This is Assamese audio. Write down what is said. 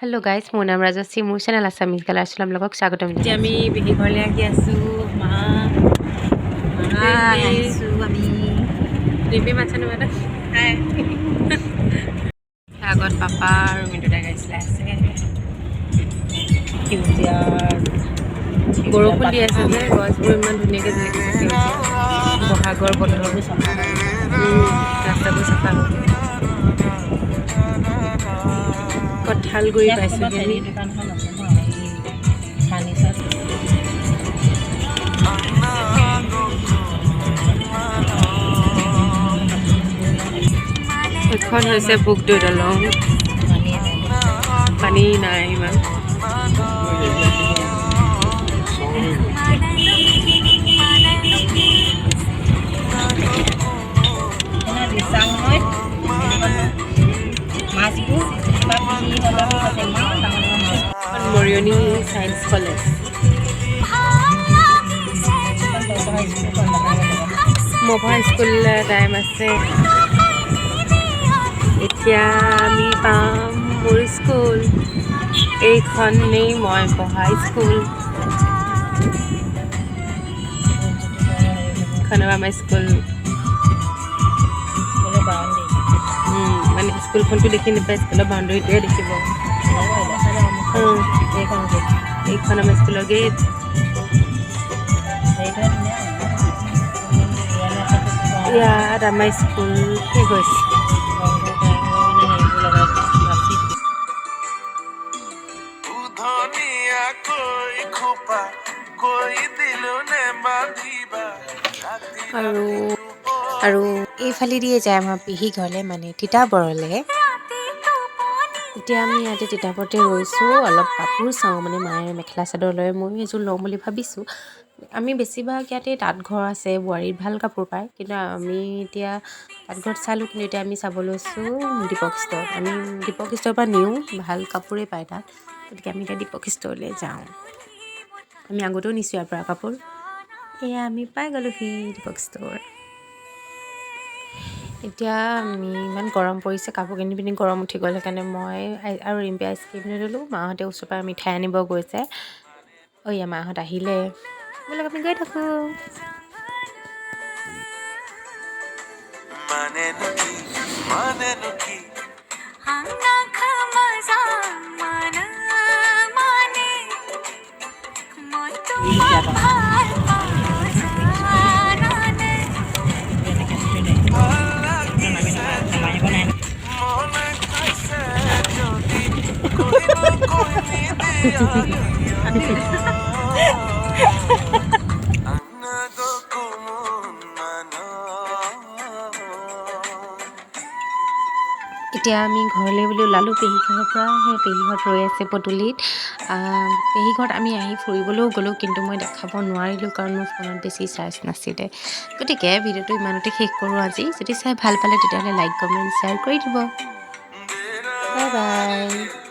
হেল্ল' গাইজ, মোৰ নাম ৰাজশ্ৰী, মোৰ চেনেল আছামিজ গালাৰ্চলৈ আপোনালোকক স্বাগতম। এতিয়া আমি পেহী ঘৰলৈ আহি আছোঁ। মা আহিছোঁ আমি। ৰিম্পী, মাত নামাতা। হাই। আগত পাপা আৰু মিণ্টু দাই গাড়ী চলাই আছে। সেউজীয়া। বৰষুণ দি আছে যে গছবোৰ ইমান ধুনীয়াকৈ জিলিকিছে সেউজীয়া। বহাগৰ বতৰ, ৰাস্তাবোৰ চাফা হ'ল। কঁঠালগুৰি পাইছোঁহি আমি। দোকানখন আছে ন, এই ফাৰ্নিচাৰ। এইখন হৈছে ভোগদৈ দলং। পানী নাই ইমান। দিচাং নৈত মাছবোৰ কিবা আছে, ইমান ডাঙৰ ডাঙৰ মাছ। Mariani science college. মই পঢ়া স্কুললৈ টাইম আছে। এতিয়া আমি পাম মোৰ স্কুল। এইখনেই মই পঢ়া স্কুল। এইখন আমাৰ স্কুল। মানে স্কুলখনটো দেখি নাপায়, স্কুলৰ বাউণ্ডেৰীটোৱে দেখিব। এইখন গেট। এইখন আমাৰ স্কুলৰ গেট। ইয়াত আমাৰ স্কুল শেষ হৈছে। আৰু এইফালেদিয়ে যায় আমাৰ পেহী ঘৰলৈ, মানে তিতাবৰলৈ। এতিয়া আমি ইয়াতে তিতাবৰতে ৰৈছোঁ, অলপ কাপোৰ চাওঁ। মানে মায়ে মেখেলা চাদৰ লয়, ময়ো এযোৰ ল'ম বুলি ভাবিছোঁ। আমি বেছিভাগ ইয়াতে তাঁতঘৰ আছে, বোৱাৰীত ভাল কাপোৰ পায়। কিন্তু আমি এতিয়া তাঁতঘৰত চালোঁ, কিন্তু এতিয়া আমি চাব লৈছোঁ দীপক ষ্ট'ৰত। আমি দীপক ষ্ট'ৰৰ পৰা নিওঁ, ভাল কাপোৰেই পায় তাত। গতিকে আমি এতিয়া দীপক ষ্ট'ৰলৈ যাওঁ। আমি আগতেও নিছোঁ ইয়াৰ পৰা কাপোৰ। এয়া আমি পাই গ'লোহি দীপক ষ্ট'ৰ। এতিয়া আমি ইমান গৰম পৰিছে, কাপোৰ কানি পিন্ধি গৰম উঠি গ'ল। সেইকাৰণে মই আৰু ৰিম্পী আইচক্ৰীম লৈ ল'লোঁ। মাহঁতে ওচৰৰ পৰা মিঠাই আনিব গৈছে। ঐ, মাহঁত আহিলে। ব'লক, আমি গৈ থাকোঁ। মানেনো কি, মানেনো কি? ভাল লাগিছে মনে কৈছে যদি কৈনো কৈ নিদিয়া আনাগ কোমন মান। এতিয়া আমি ঘৰলৈ বুলি ওলালোঁ পেহী ঘৰৰ পৰা। সেই পেহী ঘৰত ৰৈ আছে পদূলিত। পেহী ঘৰত আমি আহি ফুৰিবলৈও গ'লোঁ, কিন্তু মই দেখাব নোৱাৰিলোঁ, কাৰণ মোৰ ফোনত বেছি চাৰ্জ নাছিলে। গতিকে ভিডিঅ'টো ইমানতে শেষ কৰোঁ আজি। যদি চাই ভাল পালে, তেতিয়াহ'লে লাইক, কমেণ্ট, শ্বেয়াৰ কৰি দিব। Bye bye.